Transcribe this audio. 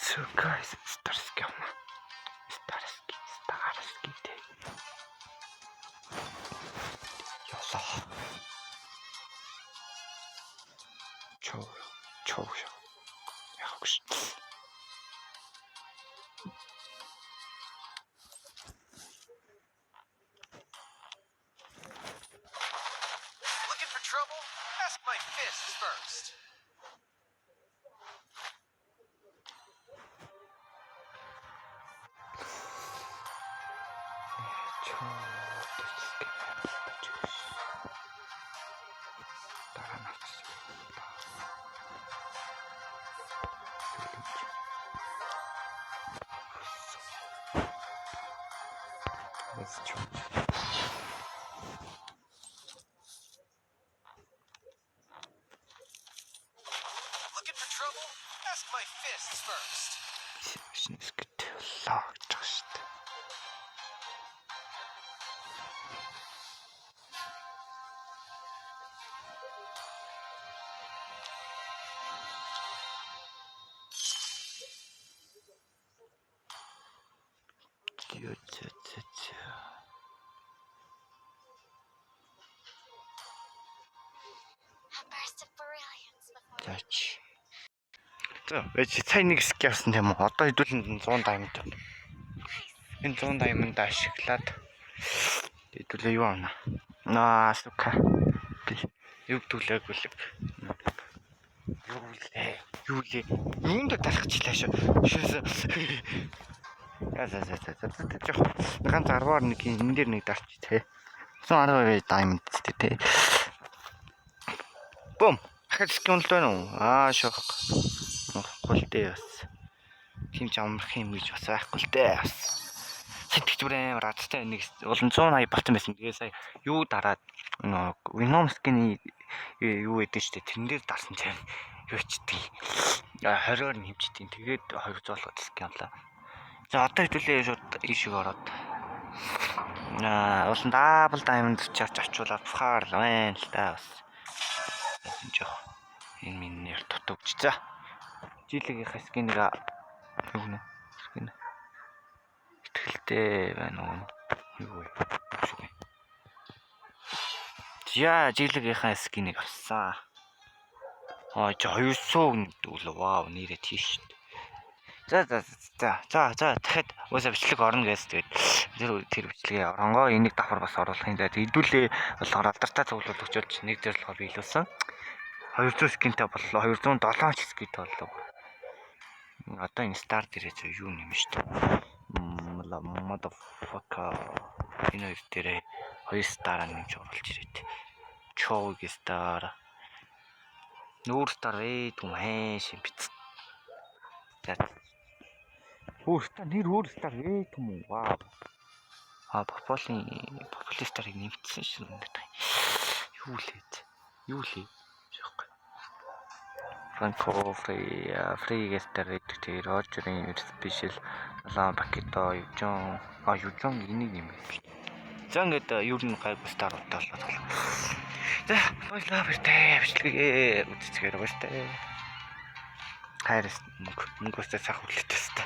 So guys, Starsky авна. Starsky, Starsky дээ. Ялаа. Чоо, чоо. Яг үгүй. Looking for trouble? Ask my fists first. Чоо, төсгөө. Дараа нь авчихсан. Let's try. Looking for trouble? Ask my fists first. Шинэскэт лоо гэж байгаа шүү дээ. Зөө зөө зөө зөө. A burst of brilliance before Заач. За, байж сая нэг ски авсан тийм үү? Одоо хэдүүлэнд нь 100 diamond байна. Энэ 100 diamond ашиглаад хэдүүлээ юу авна? Наа, сука. Би юу түлээг үлэг. Юу лээ? Юу лээ? Юунд дарахчлаа шүү. Шээс. За за за за за за жоох. Ганц 10-аар нэг энэ дээр нэг дарч тий. 112 diamond тий тий. Бум. Дахиад ски уналт байна уу? Аа шоох. Унахгүй л дээ бас. Тийм ч амрах юм гэж бас байхгүй л дээ бас. Сэтгэж бүр амар азтай нэг болон 180 болтон байсан. Тэгээ сая юу дараад нөгөө Venom skin-ий юу гэдэг штэ тэрэн дээр дарсан чинь юу ч тийм 20-оор нэмчихдээ. Тэгээд 200 болгоод skin авлаа. За одоо хэдүүлээ шууд ийшээ ороод аа улан double diamond charge авчуулаад бухаар л байна л да бас. Энэ жоох энэ минь нэр дутуугч. За. Жилигийнхаа skin ийг юу гэнэ? Skin. Итгэлтэй байна уу? Юу вэ? Шүү вэ? За, жилигийнхаа skin ийг авсан. Аа, чи 200 гэдэг үл вау, нэрээ тийш шүү дээ. За за за за за дахиад уусаа бичлэг орно гэсэн. Тэгээд тэр тэр бичлэгээ оронгоо энийг давхар бас оруулах юм. За хэдүүлээ болохоор алдартай цуглуул өгчөөд нэг дээр болохоор биелүүлсэн. 200 skin тэй боллоо. 207 ч skin тэй боллоо. Одоо энэ star дээрээ зөө юу нэм шүү дээ. Motherfucker. Энэ хоёр дээрээ хоёр star нэмж оруулж ирээд. Choog star. Нүүр star ээ түм хайш юм биц. За. Өөр star нэр өөр star ээ түм үү. Вау. А Пополын Попули star-ыг нэмсэн шин гэдэг. Юу лээ? Юу лээ? Жоох. Франко Фри Фри Гестер гэдэг тэр Рожерын special Лан Пакето Южон а Южон энийг юм байна. За ингээд ер нь гайгүй star уудтай болоо. За баярлалаа баяртай бичлэгээ үзцгээр баяртай. Хайрс мөнгө мөнгөөсөө цах хүлээтэй.